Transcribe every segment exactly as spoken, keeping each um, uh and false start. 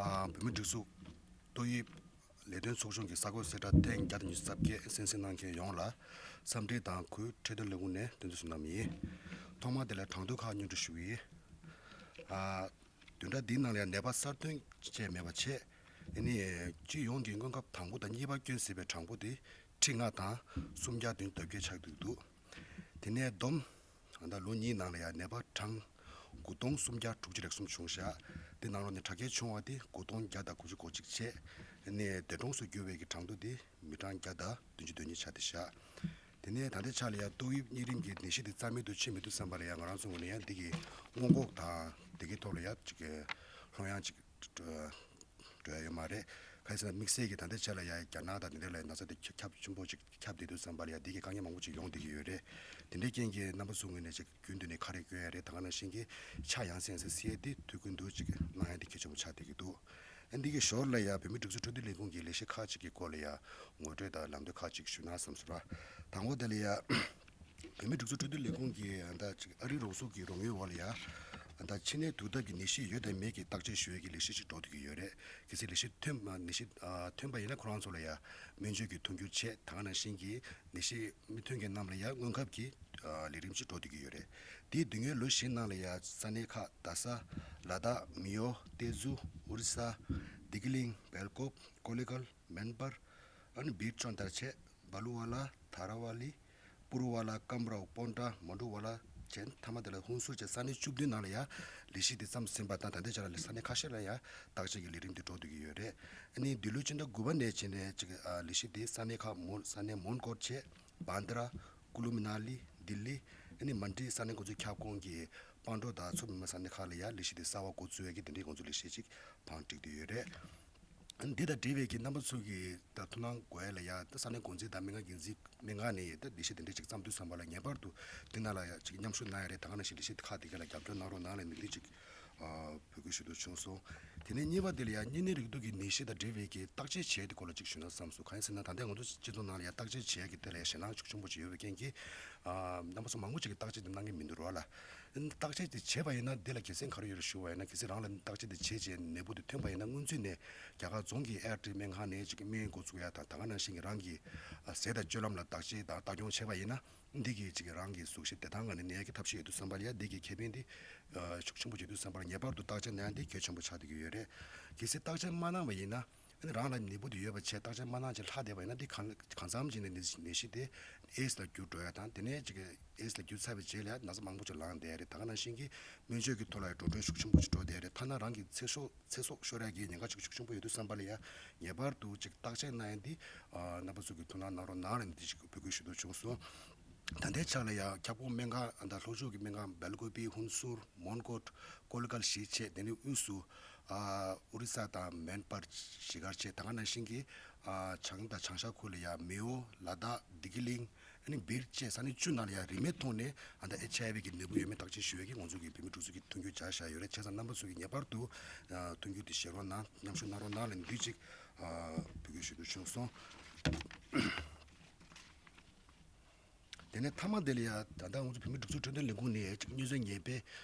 ཨ། བོད་མིའི་སྒྲིག་འཛུགས་ཏོག་དབྱིབས་ལས་དོན་ཚོགས་ཆུང་གི་གསར་འགོད་གསལ་བསྒྲགས་ཐེངས་བརྒྱ་དང་ཉི་ཤུ་རྩ་བརྒྱད་གསན་གཟིགས་གནང་མཁན་ཡོངས་ལ་འཚམས་འདྲི་དང་གུས་འཕྲོད་བསྟེན་ལས་ཁུངས་ནས་བསྟན་འཛིན་བསོད་ནམས་ཡིན། ཐོག་མར་དེ་ལ་གྲངས་ཐོ་ཁག་སྙན་སྒྲོན་ཞུ་གི་ཡིན། ཨ། བདུན་ཕྲག་འདིའི་ནང་ལ་ཡང་ནད་པ་གསར་ཐོན་བཅས་མེད་པ་བྱས། ཨ་ནི་སྤྱི་ཡོངས་ཀྱི་སྔོན་ཁབ་དང་པོ་དང་གཉིས་པ་བསྐྱོན་ཟིན་པའི་གྲངས་འབོར་དེ་ཁྲི་ལྔ་དང་སུམ་བརྒྱ་བདུན་ཅུ་དོན་བརྒྱད་ཆགས་བསྡད་འདུག་དེ་ནས་བསྡོམས། ད་ལོ་གཉིས་ནང་ལ་ཡང་ནད་པ་གྲངས་དགུ་སྟོང་སུམ་བརྒྱ་དྲུག་ཅུ་རེ་གསུམ་བྱུང་བཞག་དེ་ནང་ལོགས་ནས་དྲག་སྐྱེད་བྱུང་བ་དེ་དགུ་སྟོང་བརྒྱ་དང་དགུ་བཅུ་གོ་གཅིག་བྱས། ཨ་ནི་འདས་གྲོངས་སུ་གྱུར་བའི་གི་གྲངས་ཐོ་དེ་མི་གྲངས་བརྒྱ་དང་བདུན་ཅུ་དོན་གཉིས་ཆགས་བསྡད་བཞག་དེ་ནས་ད་ལྟའི་ཆ་ལ་ཡང་ཏོག་དབྱིབས་གཉན་རིམས་ཀྱི་ནད་གཞི་དེ་རྩ་མེད་དུ་ཕྱིན་མི་འདུག་བསམ་པ་ལ་ཡང་ང་རང་ཚོའི་ངོས་ནས་ཡང་འདི་གི་སྔོན་འགོག་དང་དེ་གའི་ཐོག་ལ་ཡང་ཅིག་གི་ལྷོད་ཡངས་ཅིག་འགྲོ་ཡ་ཡོད་མ་རེད། གང་ཡིན་ཟེར་ན་དམིགས་བསལ་གྱི་ད་ལྟའི་ཆ་ལ་ཡང་རྒྱ་ནག་དང་དེ་འདྲ་ལ་ན་ཚ་དེ་ཁྱབ་ཁྱབ་ཆེན་པོ་ཅིག་ཁྱབ་བསྡད་འདུག་བསམ་པ་ལ་ཡང་འདི་གི་དཀའ་ངལ་མང་པོ་ཅིག་ཡོང་བསྡད་ཀྱི་ཡོད་རེད། དེ་འདྲའི་རྐྱེན་གྱིས་རྣམ་པ་ཚོའི་ངོས་ནས་ཅིག་རྒྱུན་དུ་ནས་ཁ་རས་གྱོན་ཡ་རེད། ད་ག་ནང་བཞིན་གྱི་ཕྱག་ཡང་སེ་ཡང་སེ་བསིལ་ཡ་དེ་དུས་ཀུན་ཏུ་ཅིག་གནང་ཡ་དེ་གལ་ཆེན་པོ་ཆགས་བསྡད་ཀྱི་འདུག་ཨ། འདི་གི་ཞོར་ལ་ཡང་བོད་མིའི་སྒྲིག་འཛུགས་འཕྲོད་བསྟེན་ལས་ཁུངས་ཀྱི་ལས་གཞི་ཁག་ཅིག་གི་སྐོར་ལ་ཡང་ངོ་སྤྲོད་དང་ལམ་སྟོན་ཁག་ཅིག་ཞུ་ན་བསམ་སོང་ར། དང་པོ་དེ་ལ་ཡང་བོད་མིའི་སྒྲིག་འཛུགས་འཕྲོད་བསྟེན་ལས་ཁུངས་ཀྱིས་ད་ཅིག་ཨ་རིའི་རོགས་ཚོགས་ཀྱི་རོགས་དངུལ་འོག་ལ་ཡང་ད་ཕྱི་ནད་དུག་ཐབས་ཀྱི་ནད་གཞི་ཡོད་དམ་མེད་ཀྱི་བརྟག་དཔྱད་ཞུ་ཡས་ཀྱི་ལས་གཞི་ཅིག་འགྲོ་བསྡད་ཀྱི་ཡོད་རེད། གལ་སྲིད་ལས་གཞི་ཐོན་པ་ནད་གཞི་ཨ་ཐོན་པ་ཡིན་ན་ཁོ་རང་ཚོ་ལ་ཡང་སྨན་བཅོས་ཀྱི་མཐུན་འགྱུར་བྱས། ད་ག་ནང་བཞིན་གྱི་ནད་གཞི་མི་ཐོན་མཁན་རྣམས་ལ་ཡང་སྔོན་ཁབ་ཀྱི་ཨ་ལས་རིམ་ཅིག་འགྲོ་བསྡད་ཀྱི་ཡོད་རེད། དེའི་སྡུག་བསྔལ་ལོ་བཞི་ནང་ལ་ཡང་ས་གནས་ཁག་རྡ་ས། ལ་དྭགས། མེའོ། ཏེ་ཛུ། ཨོ་རི་ས། བདེ་སྐྱིད་གླིང་། སྦེལ་ཀོབ། ཀོ་ལི་གལ། མན་སྦར། ཨ་ནི་བིར་ཅོན་དར་བྱས། སྦ་ལུ་ཝ་ལ། ཐ་ར་ཝ་ལི། པུ་རུ་ཝ་ལ། ཀམ་རའོ། པོན་ཀྲ། མོ་ཌུ་ཝ་ལ་བྱས། མཐའ་མ་དེ་ལ་ཧུན་སུར་བྱས། ས་གནས་བཅུ་བདུན་ནང་ལ་ཡང་ལས་གཞི་དེ་མཚམས་ཟིན་པ་དང་། ད་ལྟའི་ཆར་ལ་ས་གནས་ཁ་ཤས་ལ་ཡང་བརྟག་དཔྱད་ཀྱི་ལས་རིམ་དེ་འགྲོ་བསྡད་ཀྱི་ཡོད་རེད། ཨ་ནི་འདི་ལོའི་སྤྱི་ཟླ་དགུ་པ་ནས་བྱས་ནས་ཅིག་ཨ་ལས་གཞི་དེ་ས་གནས་ཁག་མོན། ས་གནས་མོན་གྷོ་བྱས། བྷན་དྲ། ཀུ་ལུ་མ་ན་ལི། ལྡི་ལི། ཨ་ནི་མན་ཌི། ས་གནས་འགོ་འཛུགས་ཁྱབ་ཁོངས་ཀྱི་སྤ་གྲོ་དང་མཚོ་སྨན་མ་ས་གནས་ཁག་ལ་ཡང་ལས་གཞི་དེ་གསར་པ་འགོ་བཙུགས་ཡས་ཀྱི་དེ་འདྲའི་འགོ་འཛུགས་ལས་གཞི་ཅིག་བང་བསྒྲིགས་བསྡད་ཡོད་རེད། ཨ་ནི་འདི་དང་འབྲེལ་བའི་གི་རྣམ་པ་ཚོ་གི་ད་ཐུགས་སྣང་དགོས་ཡ་ལ་ཡ། ད་ས་གནས་འགོ་འཛིན་དང་སྨན་ཁང་འགན་འཛིན། སྨན་ཁང་ནས་ད་ལས་གཞི་དེ་འདྲ་ཅིག་བརྩམས་དུས་ཙམ་པ་ལ་ངེས་པར་དུ་དེ་ནང་ལ་ཡ་ཅིག་མཉམ་ཞུགས་གནང་ཡ་རེད། ད་ག་ནང་བཞིན་ལས་གཞི་ཁག་དེ་ག་ལ་རྒྱབ་སྐྱོར་གནང་རོགས་གནང་ལབ་ནས་འདི་ཅིག་ཨ་འབོད་སྐུལ་ཞུ་འདོད་བྱུང་སོང་། དེ་ནས་གཉིས་པ་དེ་ལ་ཡ་གཉན་ནད་རེག་དུག་གི་ནད་གཞི་དང་འབྲེལ་བའི་གི་བརྟག་དཔྱད་བྱེད་ཡ་དེ་སྐོར་ལ་ཅིག་ཞུ་ན་བསམ་སོང་། གང་ཡིན་ཟེར་ན་ད་ལྟའི་ང་ཚོ་སྤྱི་ཚོགས་ནང་ལ་ཡ་བརྟག་དཔྱད་བྱེད་ཡ་གི་དེ་ལ་ཡ་ཞེད་སྣང་ཤུགས་ཆེན་པོ་ཅིག་ཡོད་པའི་རྐྱེན་གྱིས། ཨ་རྣམ་པ་ཚོ་མང་པོ་ཅིག་གིས་བརྟག་དཔྱད་དེ་གནང་གི་མི་འདུག་རོགས་ལ། བརྟག་དཔྱད་དེ་བྱས་པ་ཡིན་ན་འདི་ལ་དགེ་མཚན་ག་རེ་ཡོད་རེད་ཞུ་བ་ཡིན་ན། གལ་སྲིད་རང་ལ་བརྟག་དཔྱད་དེ་བྱས་རྗེས་ནད་འབུ་དེ་ཐོན་པ་ཡིན་ན། སྔོན་ཚུད་ནས་རྒྱ་གར་རྫོང་གི་ཨེ་ཨར་ཊི་སྨན་ཁང་ནས་ཅིག་སྨན་འགོ་ཚུགས་ཡ་དང་། ད་ག་ནང་བཞིན་གྱི་རང་གི་ཟས་དང་སྤྱོད་ལམ་ལ་བརྟག་དཔྱད་དང་ལྟ་སྐྱོང་བྱས་པ་ཡིན་ན། འདི་གིས་ཅིག་རང་གི་གཟུགས་གཞི་བདེ་ཐང་ངང་ནས་གནས་ཡ་གི་ཐབས་ཤེས་ཡོད་དུས་ཙམ་པ་ལ་ཡ་འདི་གི་ཁེ་ཕན་འདི་ཤུགས་ཆེན་པོ་ཡོད་དུས་ཙམ་པ་ལ་ངེས་པར་དུ་བརྟག་དཔྱད་གནང་ཡ་འདི་གལ་ཆེན་པོ་ཆགས་བསྡད་ཀྱི་ཡོད་རེད། གལ་སྲིད་བརྟག་དཔྱད་མ་གནང་བ་ཡིན་ན། ཨ་ནི་རང་ལ་ནད་འབུ་དེ་ཡོད་པ་བྱས་བརྟག་དཔྱད་མ་གནང་བྱས་ལྷག་བསྡད་པ་ཡིན་ན། འདི་གང་གང་འཚམ་ཅིག་ནས་ནད་ནད་གཞི་དེ་ཨེ་ཌི་སི་ལ་འགྱུར་འགྲོ་ཡ་དང་། དེ་ནས་ཅིག་ཨེ་ཌི་སི་ལ་འགྱུར་ཚར་བའི་རྗེས་ལ་ན་ཚ་མང་པོ་ཅིག་ལངས་བསྡད་ཡ་རེད། ད་ག་ནང་བཞིན་གྱི་སྨན་བཅོས་ཀྱི་ཐོག་ལ་ཡང་འགྲོ་གྲོན་ཤུགས་ཆེན་པོ་ཅིག་འགྲོ་བསྡད་ཡ་རེད། ཐ་ན་རང་གི་ཚེ་སྲོག་ཚེ་སྲོག་ཤོར་ཡ་གི་ཉེན་ཁ་ཅིག་ཤུགས་ཆེན་པོ་ཡོད་དུས་ཙམ་པ་ལ་ཡ་ངེས་པར་དུ་ཅིག་བརྟག་དཔྱད་གནང་ཡ་འདི་ཨ་རྣམ་པ་ཚོ་གིས་ཐུགས་སྣང་གནང་རོགས་གནང་ལབ་ནས་འདི་ཅིག་འབོད་སྐུལ་ཞུ་འདོད་བྱུང་སོང་། ད་ལྟའི་ཆ་ལ་ཡང་ཁྱབ་ཁོངས་སྨན་ཁང་དང་ལྷོ་ཕྱོགས་ཀྱི་སྨན་ཁང་སྦེལ་ཀོབ། ཧུན་སུར། མོན་གྷོ། ཀོ་ལི་གལ་བཞི་བྱས། དེ་ནས་དབུས་སུ་ཨ་ཨོ་རི་ས་དང་མན་སྦར་བཞི་སྒར་བྱས། ད་ག་ནང་བཞིན་གྱི་ཨ་བྱང་དང་བྱང་ཤར་ཁུལ་ལ་ཡང་མེའོ། ལ་དྭགས། བདེ་སྐྱིད་གླིང་། ཨ་ནི་བིར་བཅས་ས་གནས་བཅུ་ནང་ལ་ཡང་རིན་མེད་ཐོག་ནས་ཨ་ད་ཨེཆ་ཨའི་ཝི་གི་ནད་འབུ་ཡོད་མེད་བརྟག་དཔྱད་ཞུ་ཡས་ཀྱི་ང་ཚོ་གི་བོད་མིའི་སྒྲིག་འཛུགས་ཀྱི་མཐུན་འགྱུར་སྦྱར་བཞག་ཡོད་རེད། བྱས་ཙང་རྣམ་པ་ཚོ་གིས་ངེས་པར་དུ་ཨ་མཐུན་འགྱུར་དེ་བཞེས་རོགས་གནང་། མཉམ་ཞུགས་གནང་རོགས་གནང་ལབ་ནས་འདི་ཅིག་ཨ་འབོད་སྐུལ་ཞུ་འདོད་བྱུང་སོང་། དེ་ནས་མཐའ་མ་དེ་ལ་ཡང་ད་ལྟ་ང་ཚོ་བོད་མིའི་སྒྲིག་འཛུགས་འཕྲོད་བསྟེན་ལས་ཁུངས་ནས་ཅིག་སྨྱོ་རྫས་ངན་པའི་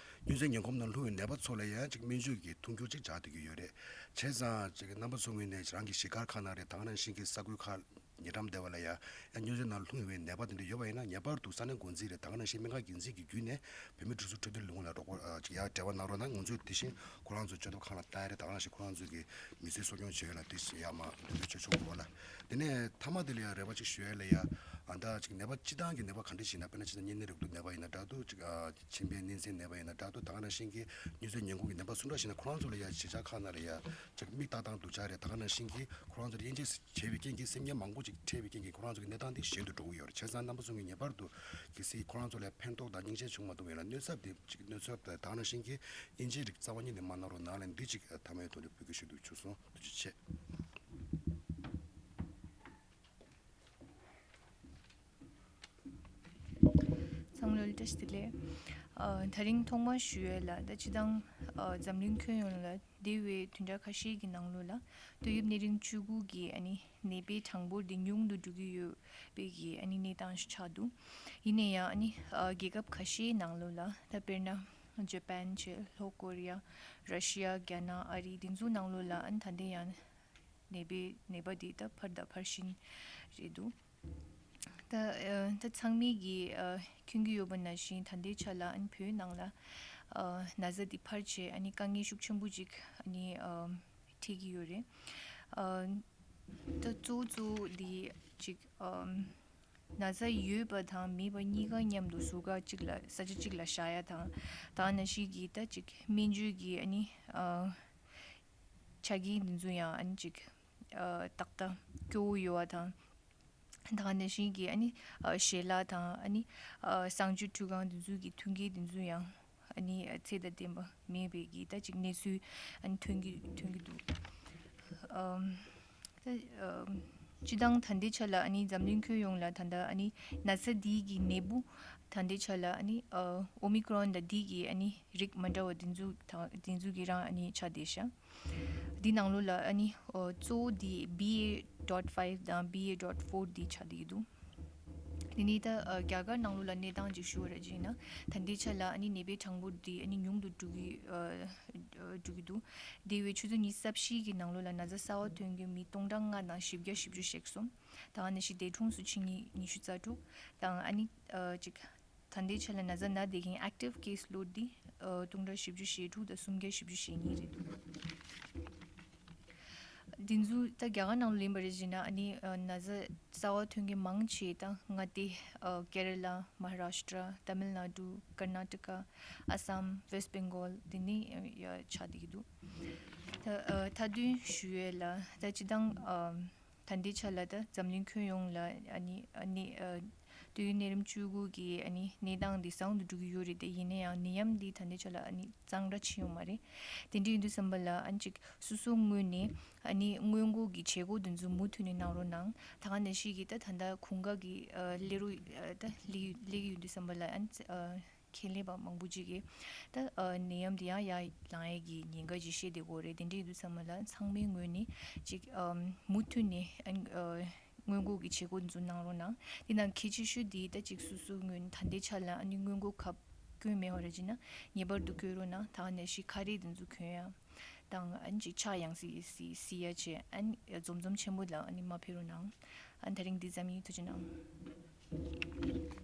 སྨྱོ་རྫས་ངན་གོམས་ནང་ལྷུང་བའི་ནད་པ་ཚོ་ལ་ཡང་ཅིག་སྨན་བཅོས་ཀྱི་མཐུན་འགྱུར་ཅིག་སྦྱར་བསྡད་ཀྱི་ཡོད་རེད། བྱས་ཙང་ཅིག་རྣམ་པ་ཚོ་ངོས་ནས་རང་གི་གཞིས་སྒར་ཁག་ནང་རེད། ད་ག་ནང་བཞིན་གྱི་ས་ཁུལ་ཁག་ཉེ་འགྲམ་དེ་བ་ལ་ཡང་ཡང་སྨྱོ་རྫས་ནང་ལྷུང་བའི་ནད་པ་དེ་འདྲ་ཡོད་པ་ཡིན་ན། ངེས་པར་དུ་ས་གནས་འགོ་འཛིན་རེད། ད་ག་ནང་བཞིན་སྨན་ཁང་འགན་འཛིན་གྱི་བརྒྱུད་ནས་བོད་མིའི་སྒྲིག་འཛུགས་འཕྲོད་བསྟེན་ལས་ཁུངས་ལ་རོགས་པ་ཅིག་ཡར་འབྲེལ་བ་གནང་རོགས་གནང་། ང་ཚོས་དེ་བཞིན་ཁོ་རང་ཚོ་བཅོས་ཐབས་ཁང་ལ་བཏང་ཡ་རེད། ད་ག་ནང་བཞིན་ཁོ་རང་ཚོ་གི་མི་ཚེ་གསོ་སྐྱོང་བྱེད་ཡ་ལ་དེ་ཡར་མར་འབྲེལ་བ་བྱེད་ཆོག་གི་རེད་ལ། དེ་ནས་མཐའ་མ་དེ་ལ་ཡང་རེ་བ་ཅིག་ཞུ་ཡ་ལ་ཡ། ཨ་ད་ཅིག་ནད་པ་སྤྱིར་བཏང་གི་ནད་པ་ག་འདྲ་ཞིག་ཡིན་ན། དཔེར་ན་ཅིག་གཉན་ནད་རེག་དུག་ནད་པ་ཡིན་ན་འདྲ་འདུག་ཅིག་ཨ་མཆིན་པའི་ནད་ཟེར་ནད་པ་ཡིན་ན་འདྲ་འདུག་ད་ག་ནང་བཞིན་གྱི་སྨྱོ་རྫས་ངན་གོམས་ཀྱི་ནད་པ་སུ་འདྲ་ཞིག་ཡིན་ན། ཁོ་རང་ཚོ་ལ་ཡ་གཞིས་ཆགས་ཁག་ནང་ལ་ཡ་ཅིག་མིག་ཏག་ཏག་འདུག་ཅག་རེད། ད་ག་ནང་བཞིན་གྱི་ཁོ་རང་ཚོ་ལ་དབྱེ་འབྱེད་བྱས་པའི་རྐྱེན་གྱིས། སེམས་ཉམས་མང་པོ་ཅིག་འཕྲད་པའི་རྐྱེན་གྱིས་ཁོ་རང་ཚོ་གི་གནས་སྟངས་དེ་ཞན་དུ་འགྲོ་གི་ཡོད་རེད། བྱས་ཙང་རྣམ་པ་ཚོ་གིས་ངེས་པར་དུ་གལ་སྲིད་ཁོ་རང་ཚོ་ལ་ཕན་ཐོགས་དང་སྙིང་རྗེ་བྱུང་མ་ཐུབ་པ་ཡིན་ན། གནོད་ཚབས་དེ་ཅིག་གནོད་ཚབས་དང་ད་ག་ནང་བཞིན་གྱི་དབྱེ་འབྱེད་རིགས་རྩ་བ་ཉིད་ནས་མ་གནང་རོགས་གནང་ལབ་འདི་ཅིག་མཐའ་མའི་ཐོག་ནས་འབོད་སྐུལ་ཞུ་འདོད་བྱུང་སོང་། ཐུགས་རྗེ་ཆེ། ཚང་མ་ལ་བཀྲ་ཤིས་བདེ་ལེགས། ཨ་དེ་རིང་ཐོག་མར་ཞུ་ཡས་ལ། ད་སྤྱིར་བཏང་ཨ་འཛམ་གླིང་ཁྱོན་ཡོངས་ལ་འདས་པའི་བདུན་ཕྲག་ཁ་ཤས་ཀྱི་ནང་ལོགས་ལ་ཏོག་དབྱིབས་ནད་རིམས་བཅུ་དགུ་གི་ཨ་ནི་ནད་པའི་གྲངས་འབོར་འདི་ཉུང་དུ་འགྲོ་གི་ཡོད་པའི་གི་ཨ་ནི་གནས་སྟངས་ཤིག་ཆགས་འདུག་ཡིན་ན་ཡང་ཨ་ནི་ཨ་རྒྱལ་ཁབ་ཁ་ཤས་ནང་ལོགས་ལ། ད་དཔེར་ན་ ཇ་པན་བྱས། ལྷོ་ཀོ་རི་ཡ། ར་ཤི་ཡ། རྒྱ་ནག། ཨ་རི། འདི་ཚོ་ནང་ལོགས་ལ་ཨ་ནི་ད་ལྟ་ཡང་ནད་པའི་ནད་པ་འདི་ད་འཕར་དང་འཕར་བཞིན་རེད་འདུག་ད་ཨ་ད་ཚང་མས་ཀྱིས་ཨ་མཁྱེན་གྱི་ཡོད་པ་ནང་བཞིན་ད་ལྟའི་ཆ་ལ་ཨ་ནི་བོད་ནང་ལ་ཨ་ན་ཚ་འདི་འཕར་བྱས་ཨ་ནི་དཀའ་ངལ་ཤུགས་ཆེན་པོ་ཅིག་ཨ་ནི་ཨ་འཕྲད་ཀྱི་ཡོད་རེད། ཨ་ད་གཙོ་བོ་གཙོ་བོ་འདི་ཅིག་ཨ་ན་ཚ་ཡོད་པ་དང་མེད་པ་གཉིས་ཀ་མཉམ་དུ་ཟུར་བཀག་ཅིག་ལ་ས་ཆ་གཅིག་ལ་བཞག་ཡ་དང་། ད་ག་ནང་བཞིན་གྱི་ད་ཅིག་སྨན་བཅོས་ཀྱི་ཨ་ནི་ཨ་ཆ་རྐྱེན་འདི་ཚོ་ཡང་ཨ་ནི་ཅིག་ཨ་ཏག་ཏག་སྐྱོ་བོ་ཡོད་པ་དང་། ད་ག་ནང་བཞིན་གྱི་ཨ་ནི་ཨ་ཞལ་ལག་དང་ཨ་ནི་ཨ་གསང་སྤྱོད་འཕྲུལ་ཁང་འདི་ཚོ་གི་མཐུན་རྐྱེན་འདི་ཚོ་ཡང་ཨ་ནི་ཨ་ཚད་དང་ལྡན་པ་མེད་པའི་གི་ད་ཅིག་གནས་ཚུལ་ཨ་ནི་ཐོན་གྱི་ཐོན་གྱི་འདུག་ཨམ། ད་ཨམ། སྤྱི་བཏང་ད་ལྟའི་ཆ་ལ་ཨ་ནི་འཛམ་གླིང་ཁྱོན་ཡོངས་ལ་ད་ལྟ་ཨ་ནི་ན་ཚ་འདི་གི་ནད་འབུ་ད་ལྟའི་ཆ་ལ་ཨ་ནི་ཨ་ཨོ་མི་ཀྲོན་དང་འདི་གི་ཨ་ནི་རིགས་མ་འདྲ་བ་འདི་ཚོ་དང་འདི་ཚོ་གི་རང་ཨ་ནི་ཆགས་བསྡད་ཤག་འདི་ནང་ལོགས་ལ་ཨ་ནི་ཨོ་གཙོ་བོ་འདི་བྷི་ཨེ་ཌོཊ་ཕའིབ་དང་བྷི་ཨེ་ཌོཊ་ཕོར་འདི་ཆགས་བསྡད་ཀྱི་འདུག་འདི་ནི་ད་ཨ་རྒྱ་གར་ནང་ལོགས་ལ་གནས་སྟངས་ཅིག་ཞུ་བ་རེད་ཅེ་ན། ད་ལྟའི་ཆ་ལ་ཨ་ནི་ནད་པའི་གྲངས་འབོར་འདི་ཨ་ནི་ཉུང་དུ་འགྲོ་གི་ཨ་འགྲོ་གི་འདུག་འདས་པའི་ཆུ་ཚོད་ཉི་ཤུ་རྩ་བཞི་གི་ནང་ལོགས་ལ་ན་ཚ་གསར་པ་ཐོན་མཁན་མི་སྟོང་ཕྲག་ལྔ་དང་བཞི་བརྒྱ་བཞི་བཅུ་ཞིག་སོང་། ད་ག་ནང་བཞིན་འདས་གྲོངས་སུ་ཕྱིན་མཁན་ཉི་ཤུ་རྩ་དྲུག་དང་ཨ་ནི་ཨ་ཅིག་ད་ལྟའི་ཆ་ལ་ན་ཚ་ན་བསྡད་མཁན་ཨེག་ཊིབ་ཀེ་སི་ལོཌ་འདི་ཨ་སྟོང་ཕྲག་བཞི་བཅུ་ཞེ་དྲུག་དང་སུམ་བརྒྱ་བཞི་བཅུ་ཞེ་གཉིས་རེད་འདུག་འདི་ཚོ་ད་རྒྱ་གར་ནང་ལ་ཡིན་པ་རེད་ཅེ་ན་ཨ་ནི་ཨ་ན་ཚ་གསར་པ་ཐོན་མཁན་མང་ཆེ་ད་མངའ་སྡེ་ཨ་ཀེ་ར་ལ། མ་ཧ་རཱ་ཤི་ཏྲ། ཏ་མིལ་ནཱ་ཌུ། ཀར་ནཱ་ཊ་ཀ། ཨ་སམ། ཝེསྟ་བེང་གོལ་འདི་ནས་ཡ་ཆགས་བསྡད་ཀྱི་འདུག་ད་ཨ་མཐའ་དོན་ཞུ་ཡས་ལ་ད་སྤྱི་བཏང་ཨ་ད་ལྟའི་ཆ་ལ་ད་འཛམ་གླིང་ཁྱོན་ཡོངས་ལ་ཨ་ནི་ཨ་ནི་ཨ་དུས་ཡུན་གནས་རིམ་བཅུ་དགུ་གི་ཨ་ནི་གནས་སྟངས་འདི་བཟང་དུ་འགྲོ་གི་ཡོད་རེད་དེ། ཡིན་ན་ཡང་ནད་ཡམས་འདི་ད་ལྟའི་ཆ་ལ་ཨ་ནི་གཙང་སྦྲ་ཕྱིན་ཡོད་མ་རེད། དེ་འདྲ་ཡིན་དུས་ཙམ་པ་ལ་ཨ་ནི་ཅིག་སོ་སོའི་ངོས་ནས་ཨ་ནི་སྔོན་འགོག་གི་བྱེད་སྒོ་འདི་ཚོ་མུ་མཐུད་ནས་གནང་རོགས་གནང་། ད་ག་ནང་བཞིན་གྱི་ད་ད་ལྟ་གོང་དཀར་གྱི་ཨ་སླེབས་རོགས་ཨ་ད་སླེབས་སླེབས་ཀྱི་ཡོད་དུས་ཙམ་པ་ལ་ཨ་ནི་ཨ་ཁྱད་ལས་པ་མང་པོ་ཅིག་གིས་ད་ཨ་ནད་ཡམས་འདི་ཡང་ཡར་ལངས་ཡས་ཀྱི་ཉེན་ཁ་ཅིག་བཤད་བསྡད་ཀྱི་ཡོད་རེད། དེ་འདྲ་ཡིན་དུས་ཙམ་པ་ལ་ཚང་མའི་ངོས་ནས་ཅིག་ཨ་མུ་མཐུད་ནས་ཨ་ནི་ཨ་སྔོན་འགོག་གི་བྱེད་སྒོ་འདི་ཚོ་གནང་རོགས་གནང་། དེ་ནང་གལ་ཆེ་ཤོས་འདི་ད་ཅིག་སོ་སོའི་ངོས་ནས་ད་ལྟའི་ཆ་ལ་ཨ་ནི་སྔོན་འགོག་ཁབ་བསྐུན་མེད་པ་རེད་ཅེ་ན་ངེས་པར་དུ་བསྐུན་རོགས་གནང་། ད་ག་ནང་བཞིན་ཁ་རས་འདི་ཚོ་གོན་ཡ་དང་ཨ་ནི་ཅིག་ཕྱག་ཡང་སེ་སེ་སེ་ཡ་བྱས། ཨ་ནི་འཛོམས་འཛོམས་ཆེན་པོ་ལ་ཨ་ནི་མ་ཕེབས་རོགས་གནང་། ཨ་ནི་ད་རིང་འདི་ཙམ་ཡིན། ཐུགས་རྗེ་གནང་།